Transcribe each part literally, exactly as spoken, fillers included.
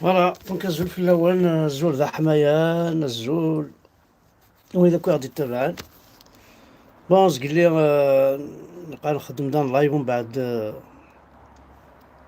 Voilà, donc azul fell-awen, azul d aḥmayan, azul wid akk i ɣ-d-ittabaɛen. Bon, zgelli, euh, nqal nxeddem dan live, umbeɛd, euh,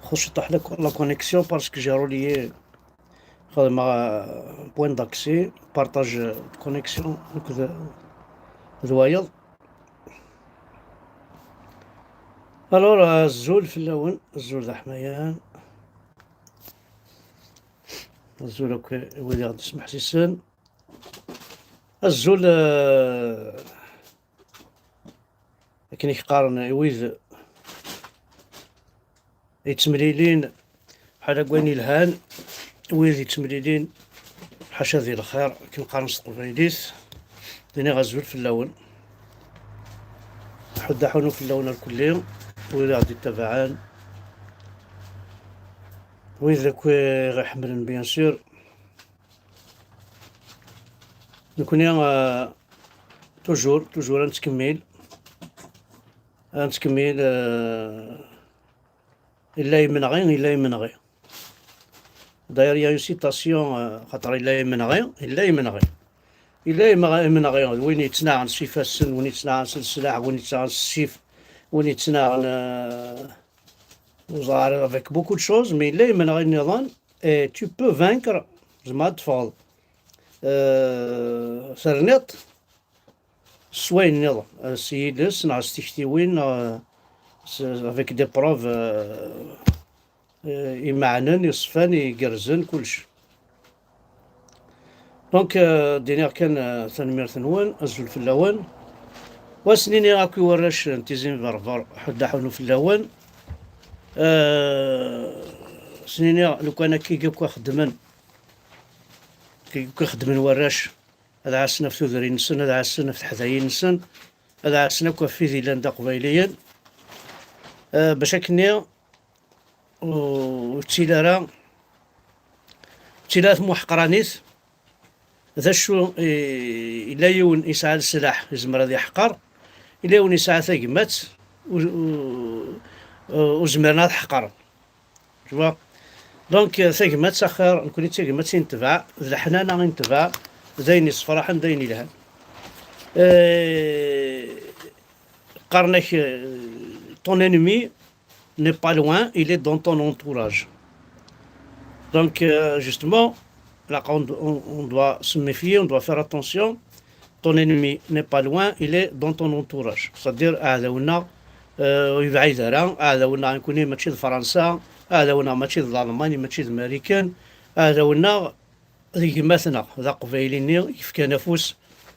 txuṣ ciṭuḥ la, la connexion, parce que j'ai relié, xedmeɣ, euh, point d'accès, partage de connexion akked, d wayeḍ. Alors, euh, azul fell-awen, azul d aḥmayan. Azul akk i wid i ɣ-d-ismeḥsisen. Azul, eh, akken i k-qqaren i wid yettemlilin ḥala deg wayen yelhan, wid yettemlilin ḥaca di lxir, akken qqaren s teqbaylit, d-iniɣ azul fell-awen. Ḥudd aḥunu fell-awen irkelli, wid i ɣ-d-ittabaɛen, wid akk i ɣ-iḥemmlen, bien sûr. Nekkni, euh, toujours, toujours ad nettkemmil. Ad nettkemmil, euh, illa imenɣi, illa imenɣi. D'ailleurs, il y a une citation, euh, xaṭer illa imenɣi, illa imenɣi. Illa imenɣi, imenɣi, d win yettnaɣen s ifassen, win yettnaɣen s leslaḥ, win yettnaɣen s ssif, win yettnaɣen, euh, ur ẓer, avec beaucoup de choses, mais illa imenɣi nniḍen, et tu peux vaincre, tzemreḍ ad teffɣeḍ, euh, terniḍ s wayen nniḍen, euh, s yiles, neɣ s tiktiwin, neɣ, euh, s, avec des preuves, euh, euh, imeɛnen, iṣfan, igerrzen, kullec. Donc, euh, d-iniɣ kan, euh, tanemmirt-nwen, azul fell-awen. Wa s-nini akk i warrac n Tizi n Berber, ḥudd aḥunu fell-awen. Euh, s-nini lukan akka i akk xeddmen, akka i akk xeddmen warrac, ad ɛassen ɣef tudrin-nsen, ad ɛassen ɣef teḥdayin-nsen, ad ɛassen akk ɣef wid yellan d Aqbayliyen. Euh, bac akkenni, ur ttili ara, ur ttili ara tmuḥeqranit. D acu, i, illa yiwen yesɛa leslaḥ, yezmer ad iḥqer, illa yiwen yesɛa tagmat, ur, ur, ur zmiren ad ḥqren. Tu vois? Donc, euh, tagmat axir, nekkni d tagmat i netbeɛ, d leḥnana i netbeɛ, d ayen yessefraḥen, d ayen yelhan. Euh, qqaren-ak, euh, ton ennemi n'est pas loin, il est dans ton entourage. Donc, euh, justement, là, on, on- on doit se méfier, on doit faire attention. Ton ennemi n'est pas loin, il est dans ton entourage. C'est-à-dire, aɛdaw-nneɣ, euh, ur yebɛid ara, aɛdaw-nneɣ nekkni mačči d Fransa, aɛdaw-nneɣ mačči d Lalman, mačči d Marikan, aɛdaw-nneɣ d gma-tneɣ, d aqbayli-nni yefkan afus,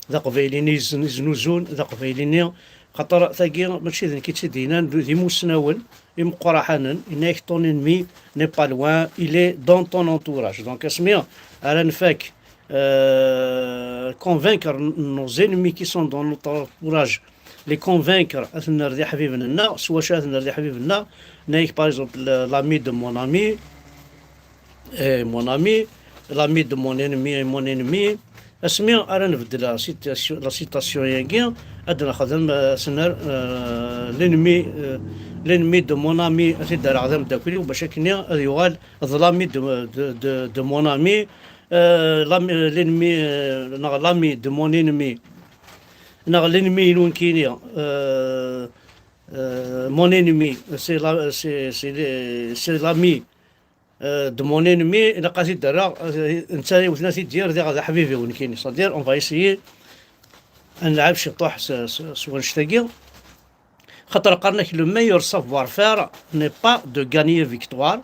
d aqbayli-nni yezen-, yeznuzun, d aqbayli-nni, xaṭer tagi mačči d nekk i tt-id-yennan, d, d imusnawen imeqqraḥanen, yenna-yak ton ennemi n'est pas loin, il est dans ton entourage. Donc asmi ara nfak, euh, convaincre n-, nos ennemis qui sont dans notre entourage, les convaincre ad ten-nerr d iḥbiben-nneɣ, s wacu ad ten-nerr d iḥbiben-nneɣ, yenna-yak par exemple, l'ami de mon ami, eh, mon ami, l'ami de mon ennemi est mon ennemi. Asmi ara nbeddel la citation, la citation-agi, ad nexdem, euh, s-nerr, euh, l'ennemi, euh, l'ennemi de mon ami, ad t-id-rreɣ d ameddakel-iw, bac akkenni ad yuɣal d l'ami de, de, de, de mon ami, euh, l'ami, euh, l'ennemi, euh, neɣ l'ami de mon ennemi, neɣ l'ennemi-inu nekkini, euh, euh, mon ennemi, c'est la, c'est, c'est le-, c'est l'ami, euh, de mon ennemi, ilaq ad t-id-rreɣ, euh, netta iwet-, ad t-id-yerr diɣ d aḥbib-iw nekkini. C'est-à-dire, on va essayer ad nlɛeb ciṭuḥ s, s, s wannect-agi. Xaṭer qqaren-ak, le meilleur savoir-faire n'est pas de gagner victoire,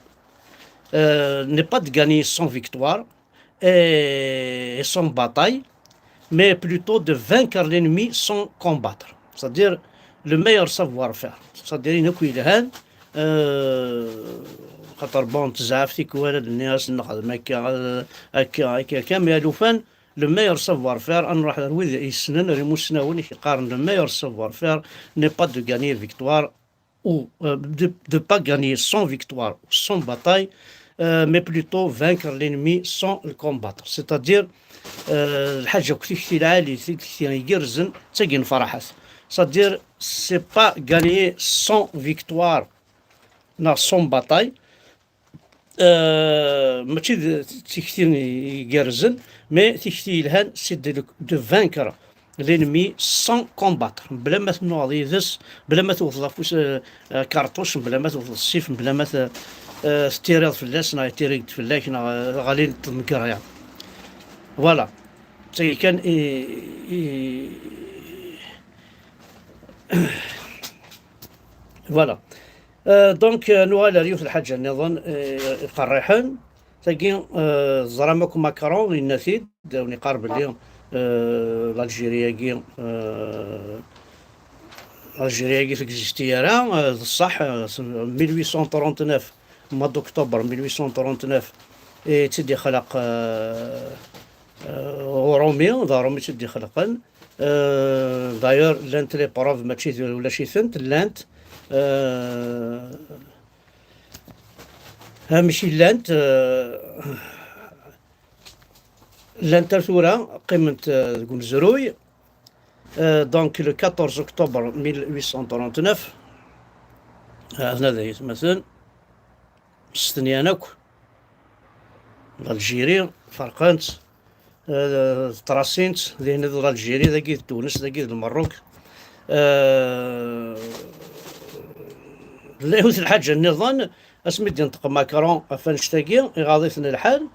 euh, n'est pas de gagner sans victoire et, et sans bataille, mais plutôt de vaincre l'ennemi sans combattre. C'est-à-dire, le meilleur savoir-faire. C'est-à-dire, ayen akk yelhan, euh, xaṭer, bon, tezɛef tikwal ad nni-as nexdem akka, euh, akka, akka, akka, mais alufan, le meilleur savoir-faire, ad nruḥ ar wid yessnen, ar imusnawen i k-qqaren, le meilleur savoir-faire n'est pas de gagner victoire ou, euh, de, de pas gagner sans victoire ou sans bataille, euh, mais plutôt vaincre l'ennemi sans le combattre. C'est-à-dire, euh, lḥaǧa akk tikti lɛali, tikti igerrzen, d tagi n Ferḥat. C'est-à-dire, c'est pas gagner sans victoire, neɣ sans bataille, Euh, mačči d tikti igerrzen, mais tikti yelhan, c'est de, de vaincre l'ennemi sans combattre. Mebla ma tennuɣeḍ yid-s, mebla ma tewteḍ afus, euh, euh, karṭuc, mebla ma tewteḍ ssif, mebla ma t-, euh, tettiriḍ fell-as, neɣ yettiri-d fell-ak, neɣ, euh, ɣalin tmeggreḍ. Voilà. D tagi kan i, i, voilà. Euh, donc, euh, nuɣal ar yiwet lḥaǧa nniḍen, euh, iqerriḥen. Tagi, euh, teẓram akk Macron, yenna-t-id, ad wen-iqqar belli, euh, l'Algérie-agi, euh, l'Algérie-agi ur teɣzisti ara, euh, d ṣṣeḥ, euh, s-, mille huit cent trente-neuf, mois d'octobre mille huit cent trente-neuf, i tt-id-ixleq, euh, euh, Urumi, d Urumi i tt-id-ixelqen. Euh, d'ailleurs, llant les preuves, mačči d ulac-itent, llant, euh, amek i llant, euh, llant ar tura, qqiment, euh, deg umezruy. Euh, donc, le quatorze octobre mille huit cent trente-neuf, euh, hna d aytmaten, stenyan akk, l'Algérie, ferqent, euh, ṭṭrasin-tt, dihin d l'Algérie, dagi d Tunes, dagi d Lmerruk. Euh, la yiwet lḥaǧa nniḍen, asmi d-yenṭeq Macron ɣef annect-agi, iɣaḍ-iten lḥal.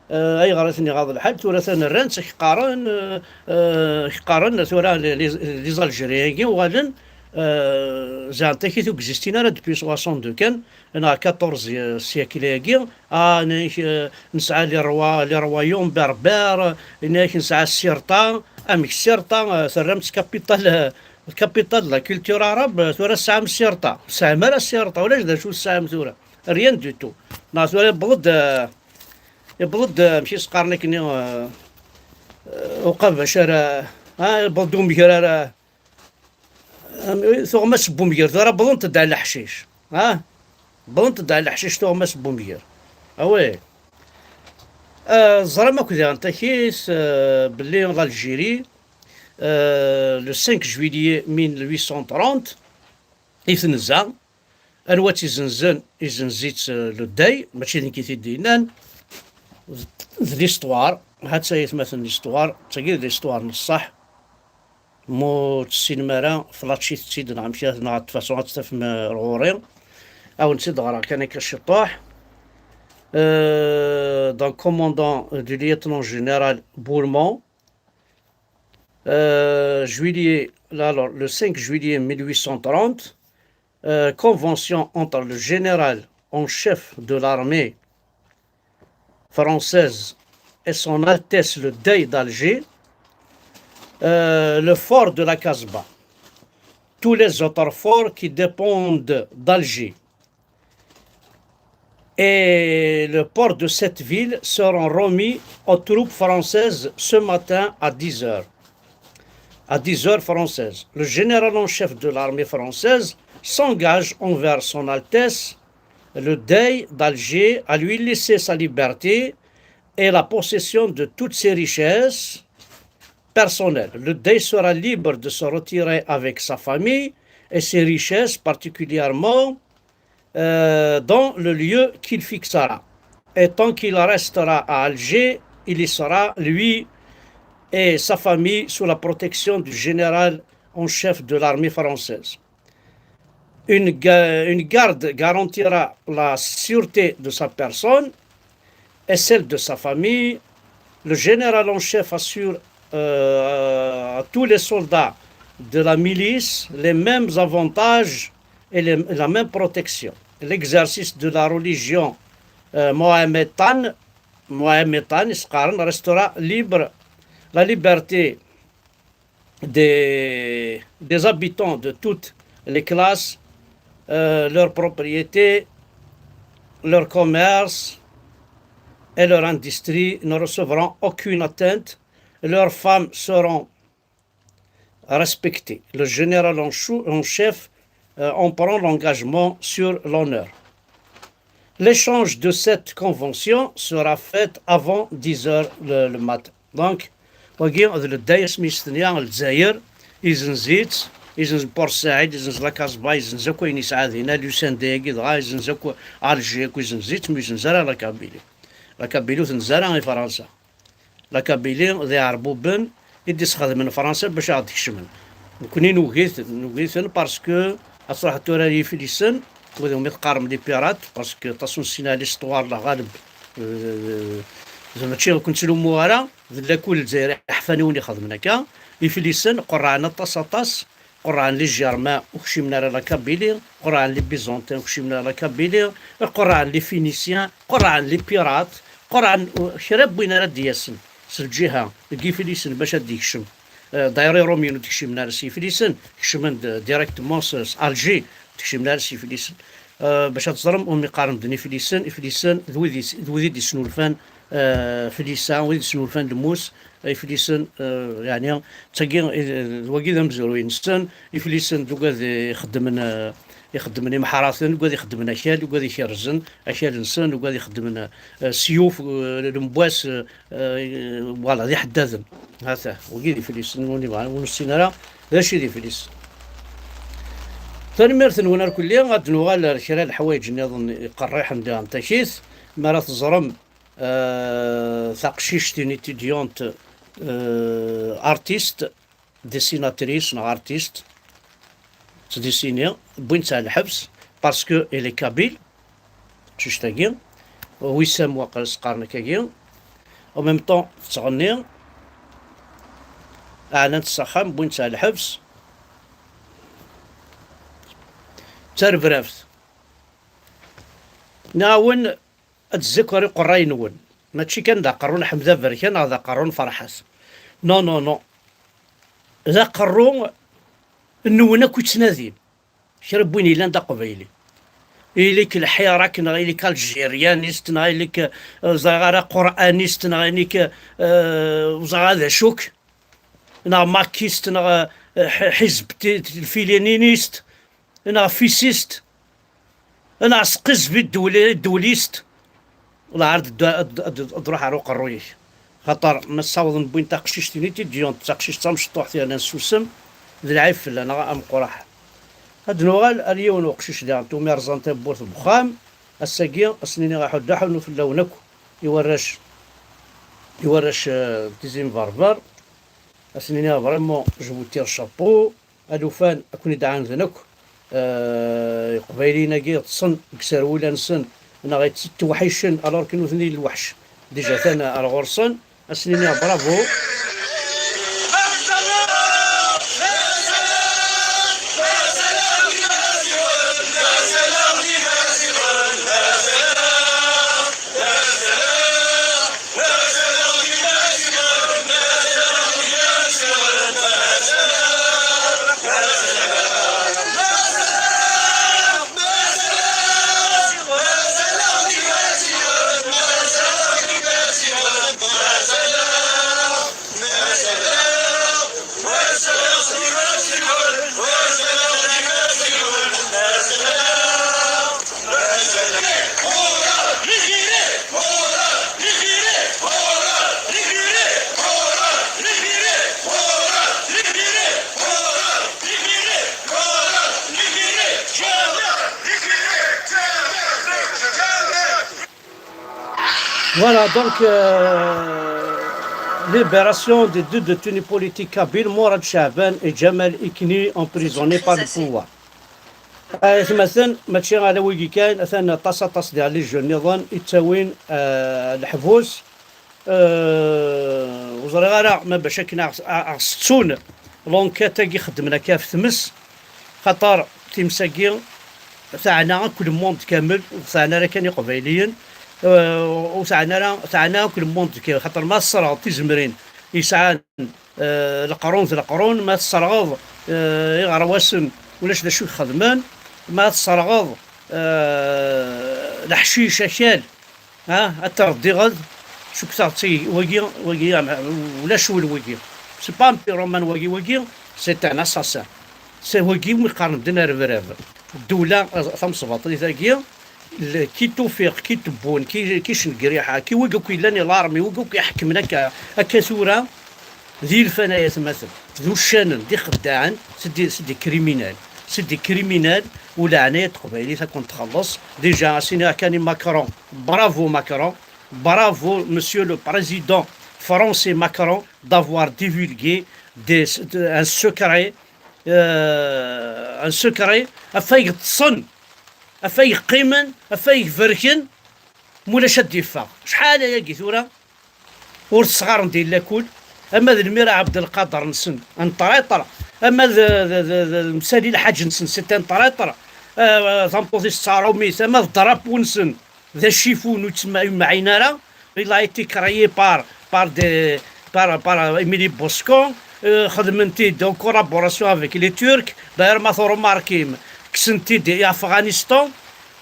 Euh, ayɣer i ten-iɣaḍ lḥal? Tura atan rran-tt, ak-qqaren, euh, euh, ak-qqaren, tura les, les, les Algériens-agi uɣalen, euh, zɛan takit ur existin ara depuis soixante-deux kan, neɣ quatorze siècle-agi. Ah, nek, euh, nesɛa les rois, les royaumes berbères, nek nesɛa Sirta. Amek Sirta, euh, terram-tt capitale, euh, capitale de la culture arabe, euh, tura tesɛam Sirta? Ur tesɛam ara Sirta, ulac d acu tesɛam tura. Rien du tout. Neɣ tura yewweḍ-d, euh, yewweḍ-d, euh, amek i s-qqaren akkenni, euh, euh, uqabac ara, ah, yewweḍ-d umger ara, am-, tuɣmas n wumger, tura wwḍent-d ar leḥcic, ah? Wwḍent-d ar leḥcic tuɣmas n wumger. Ah ouais. Euh, ẓram akk diɣen takit, euh, belli l'Algérie, euh, le cinq juillet mille huit cent trente, i tenza. Anwa tt-izenzen? Izenz-itt, euh, le Dey, mačči d nekk i t-id-yennan. D, d l'histoire, ha-tt-a aytmaten, l'histoire, d tagi d l'histoire n ṣṣeḥ. Ma ur tessinem ara, flaččit-tt-id neɣ amek ara, neɣ de toute façon ad tt-tafem, euh, ɣur-i. Ad wen-tt-id-ɣreɣ kan akka ciṭuḥ. Euh, donc, commandant du lieutenant général Bourmont, euh, juillet, là, alors, le cinq juillet mille huit cent trente, euh, convention entre le général en chef de l'armée française et son Altesse le Dey d'Alger, euh, le fort de la Casbah, tous les autres forts qui dépendent d'Alger et le port de cette ville seront remis aux troupes françaises ce matin à dix heures. À dix heures françaises, le général en chef de l'armée française s'engage envers son Altesse le Dey d'Alger à lui laisser sa liberté et la possession de toutes ses richesses personnelles. Le Dey sera libre de se retirer avec sa famille et ses richesses, particulièrement, euh, dans le lieu qu'il fixera. Et tant qu'il restera à Alger, il y sera, lui et sa famille, sous la protection du général en chef de l'armée française. Une ga-, une garde garantira la sûreté de sa personne et celle de sa famille. Le général en chef assure, euh, à tous les soldats de la milice les mêmes avantages et les, la même protection. L'exercice de la religion, euh, mohamédane, mohamédane, i s-qqaren, restera libre. La liberté des, des habitants de toutes les classes, euh, leurs propriétés, leur commerce et leur industrie ne recevront aucune atteinte. Leurs femmes seront respectées. Le général en chou-, en chef, euh, en prend l'engagement sur l'honneur. L'échange de cette convention sera fait avant dix heures le, le matin. Donc, wagi d le Dey asmi yestenya Lezzayer, izenz-itt, izenz Port Said, izenz la Casbah, izenz akk ayen yesɛa dinna, Lusenda-agi dɣa, izenz akk Alger, akk izenz-itt, mi izenz ara la Kabylie. La Kabylie ur tenz ara i Fransa. La Kabylie d iɛerbuben i d-isxedmen Fransa bac ad aɣ-d-kecmen. Nekni nugi-t-, nugi-ten parce que ad truḥ tura yiflisen, wid umi teqqarem les pirates, parce que aṭas ur nessin ara l'histoire la ɣaleb, euh, d mačči ur ken-ttlumuɣ ara, d lakul Lezzayer iḥfan i wen-ixedmen akka. Iflisen qerrɛen aṭas, aṭas, qerrɛen les Germains ur kcimen ara la Kabylie, qerrɛen les Byzantins ur kcimen ara la Kabylie, qerrɛen les Phéniciens, qerrɛen les pirates, qerrɛen, uh, kra n win ara d-yasen s lǧiha deg Iflisen bac ad d-ikcem. Euh, d'ailleurs, Iṛumyen ur d-kcimen ara s Iflisen, kecmen-d directement s, s Alger, ur d-kcimen ara s Iflisen. Euh, bac ad teẓrem umi qqaren-d Iflisen, Iflisen d wid is-, d wid i d-isnulfan, euh, Flisa, wid i d-isnulfan lmus, Iflisen, euh, yeɛni, d tagi, eh, d wagi d amezruy-nsen. Iflisen d ugad ixeddmen, eh, ixeddmen imeḥraten, ugad ixeddmen akal, ugad ikerrzen akal-nsen, ugad ixeddmen, eh, ssyuf, eh, lemwas, eh, eh, voilà, d iḥeddaden. Hata, wagi d Iflisen, ur nebɣi, ur nessin ara d acu i d Iflisen. Tanemmirt-nwen ar kulli, ad nuɣal ar kra n leḥwayeǧ nniḍen iqerriḥen diɣen takit, mi ara teẓrem, euh, taqcict, une étudiante, euh, artiste, dessinatrice neɣ artiste, tettdessini, wwin-tt ar lḥebs, parce que elle est kabyle, taqcict-agi, Wissam waqil s-qqaren akkagi, en même temps tettɣenni, ɛnan-tt s axxam, wwin-tt ar lḥebs, d tarebrabt. Nniɣ-awen, ad tzikker iqerray-nwen. Mačči kan d aqerru n Ḥmed Aberkan neɣ d aqerru n Ferḥat. Non, non, non. D aqerru nwen akk i ttnadin. Kra n win yellan d aqbayli. Ili-k lḥirak, neɣ ili-k algérianiste, neɣ ili-k, eh, ẓriɣ ara, qur'aniste, neɣ ili-k, eh, ur ẓriɣ ara d acu-k, neɣ makiste, neɣ, eh, ḥi-, ḥizb ti-, lfiliniste, neɣ fisiste. Neɣ sqizbi ddewli-, ddewlist. Wala ɛad d-, d-, d-, d-, ad ruḥ ar uqerruy-ik. Xaṭer ma ssawḍen wwin taqcict-nni, étudiante, taqcict tamecṭuḥt yerna tessusem, d lɛib fell-aneɣ ameqqraḥ. Ad nuɣal ar yiwen uqcic diɣen, tumi rẓan tawwurt n wexxam, ass-agi, ad sen-iniɣ aḥuddu aḥunnu fell-awen akk, i warrac, i warrac, eh, n Tizi n Berber, ad sen-iniɣ vraiment, je vous tire chapeau. Alufan, ad ken-id-ɛaneden akk, eh, Iqbayliyen-agi ṭṭsen deg iserwula-nsen, neɣ yettweḥḥicen, alors que nutni d lweḥc. Déjà atan ar ɣur-sen, ad sen-iniɣ bravo. Voilà, donc, euh, libération des deux détenus politiques kabyles, Mourad Chahban et Djamal Ikni, emprisonnés par le pouvoir. Atmaten, mačči ala wigi kan, atan aṭas, aṭas diɣ les jeunes nniḍen i ttawin, euh, leḥbus. Euh, ur ẓriɣ ara ma bac akken aɣ-, aɣ-, aɣ-settun l'enquête-agi xeddmen akka ɣef tmes, xaṭer times-agi teɛna akk le monde kamel, ur teɛna ara kan Iqbayliyen, euh, ur teɛna ara, teɛna akk le monde kamel, xaṭer ma tesserɣeḍ tizemrin yesɛan, euh, leqrun d leqrun, ma tesserɣeḍ, euh, iɣerwasen ulac d acu i xedmen, ma tesserɣeḍ, euh, leḥcic, akal, ah, ad terdiɣed, cukkteɣ d tagi, wagi, wagi, am, ulac ul wagi. C'est pas un pyromane wagi, wagi, c'est un assassin. C'est wagi umi qqaren ddin arebrab. Ddula, eh, tamesbaṭlit-agi, l-, ki Tufiq, ki Tebboune, ki, ki Cengriḥa, ki wigi akk yellan i l'armée, wigi akk iḥekmen akka, akka tura, d ilfan ay atmaten, d uccanen, d ixeddaɛen, c'est des, c'est des criminels, c'est des criminels, u leɛnaya n teqbaylit ad ken-txelleṣ. Déjà, as-iniɣ kan i Macron, bravo Macron, bravo monsieur le président français Macron d'avoir divulgué des, un secret, euh, un secret, afay ṭṭsen, afay qqimen, afay berken, mulac ad d-iffeɣ. Acḥal ayagi tura ur ttesɣaren di lakul, ama d Lmira Ɛebdelqader-nsen, un traître, ama d, d, d, d Msali Lḥaǧ-nsen, c'est un traître, euh, tameṭṭut-is d taṛumit, ama d drapeau-nsen, d acifu ur yemɛin ara. Il a été créé par, par des, par, par Émilie Boscon, euh, xedmen-t-id en collaboration avec les Turcs. D'ailleurs, ma tṛumarkim, kksen-t-id i Afɣanistan.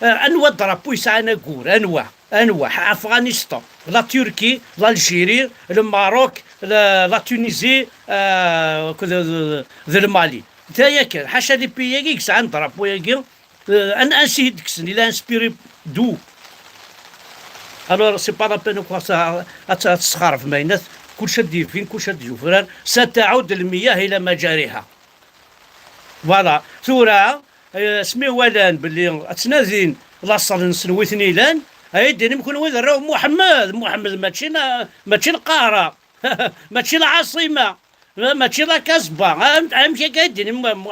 Euh, anwa drapeau yesɛan aggur? Anwa? Anwa? Afɣanistan, la Turquie, l'Algérie, le Maroc, la, la Tunisie, euh, d, d, d le Mali. D aya kan, ḥaca les pays-agi yesɛan drapeau-agi. Euh, an-, ansi i d-kksen? Il a inspiré d'où? Alors, c'est pas la peine, quoi, ça, ad, ad tesxerfem ayennat, kullec ad d-yefkin, kullec ad d-yufrar, ستعود المياه إلى مجاريها. Voilà. Tura, euh, asmi walan belli ad ttnadin laṣel-nsen wi ten-ilan, ay d-inim kunwi d arraw n Muḥemmed. Muḥemmed mačči n, mačči n Lqahra, mačči n lɛaṣima. Ma-, mačči la Casbah. Am-, amek akka ay d-inim, mu-, mu-,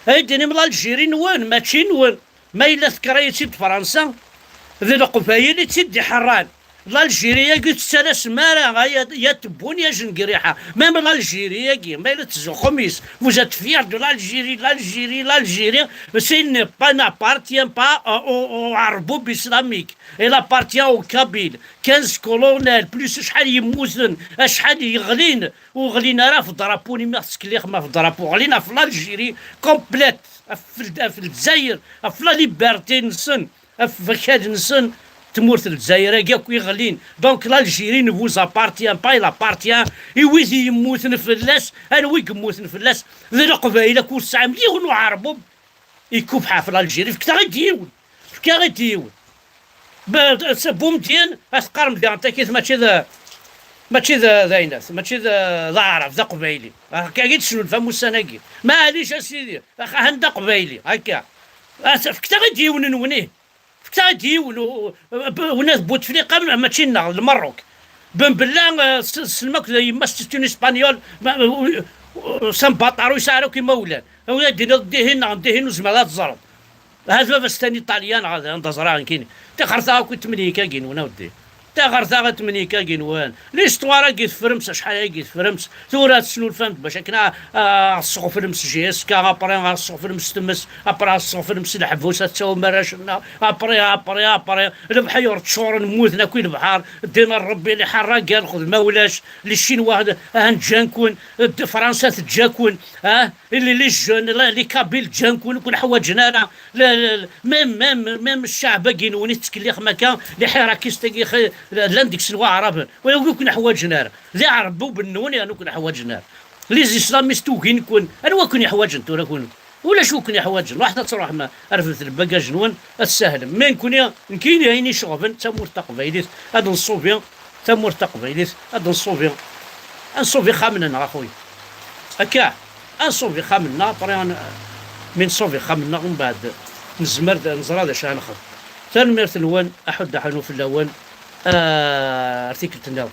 ay d-inim l'Algérie nwen, mačči nwen. Ma yella tekreh-itt-id Fransa, d Leqbayel i tt-id-iḥerran. L'Algérie-agi ur tettalasem ara, ay, ya tebbunyaj n griḥa. Même l'Algérie-agi, ma yella tzuxxum yes, vous êtes fiers de l'Algérie, l'Algérie, l'Algérie, mais il n'est pas, n'appartient pas au, au, au Arbub islamique. Il appartient aux Kabyles. Quinze colonels, plus acḥal yemmuten, acḥal yeɣlin, ur ɣlin ara ɣef drapeau-nni, mi ɣ-tettkellixem ɣef drapeau, ɣlin ɣef l'Algérie complète, ɣef, ɣef Lezzayer, ɣef la liberté-nsen, ɣef wakal-nsen, tmurt n Lezzayer-agi akk i ɣlin. Donc l'Algérie ne vous appartient pas, il appartient i wid i yemmuten fell-as. Anwa i yemmuten fell-as? D Leqbayel akk, ur tesɛam yiwen uɛerbub. Ikubḥ ɣef l'Algérie, fket-aɣ-id yiwen. Fket-aɣ-id yiwen. Bumedyen, ad teqqarem diɣen takit mačči d, mačči d, d ayennat, mačči d, d aɛrab, d aqbayli. Akka i d-tesnulfam ussan-agi. Maɛlic a sidi, ax-, ahan d aqbayli, akka. As-, fket-aɣ-id yiwen nwen, ih. Fket-aɣ-id yiwen, u-, u-, wnat Bouteflika, mačči nneɣ, d Lmerruk. Ben Bella, eh, s-, tessnem akk d yemma-s, c'est une espagnole, ma, u-, u-, s ambaṭaru yesɛa akk imawlan. Awi ad d-tiniḍ dihin neɣ dihin ur tezmireḍ ad teẓreḍ. Ahat baba-s d Iṭalyan, ɣad anda ẓriɣ nekkini. Taxerta akk i tmenyik-agi-nwen a weddi. Taxerta i tmenyik-agi-nwen. L'histoire-agi tefremt, acḥal-agi tefremt. Tura tesnulfam-d bac akken a, a, a tesɣeflem s J S K, après a tesɣeflem s tmes, après a tesɣeflem s leḥbus, ad tawim arrac-nneɣ, après, après, après. Lebḥir ččuren, mmuten akk i lebḥer. Ddin n Rebbi, liḥerra gar lxedma ulac. Les Chinois, ahan ǧǧan-ken. D-, Fransa teǧǧa-ken. Ah, les, les jeunes, la, les Kabyles ǧǧan-ken, ur ken-ḥwaǧen ara. La, la, la, même, même, même ccaɛb-agi-nwen i tettkellixem akka, les Hirakistes-agi, xe-, llan deg-sen waɛraben. Wala ur ken-ḥwaǧen ara. D iɛerbuben-nwen yernu ur ken-ḥwaǧen ara. Les islamistes ugin-ken. Anwa ken-iḥwaǧen tura kunwi? Ulac ur ken-iḥwaǧen. Ruḥet ad truḥem, rfdet lbagaj-nwen, ad tsahlem. Mais nekkni, nekkini ayen iceɣben d tamurt taqbaylit, ad nṣubi tamurt taqbaylit, ad nṣubi, ad nṣubi ixxamen-nneɣ a xuya. Akka, ad nṣubi ixxamen-nneɣ, après ad n-, mi nṣubi ixxamen-nneɣ, umbeɛd nezmer d, neẓra d acu ara nexdem. Tanemmirt-nwen, aḥuddu aḥunnu fell-awen, ah, ar tikkelt-nniḍen.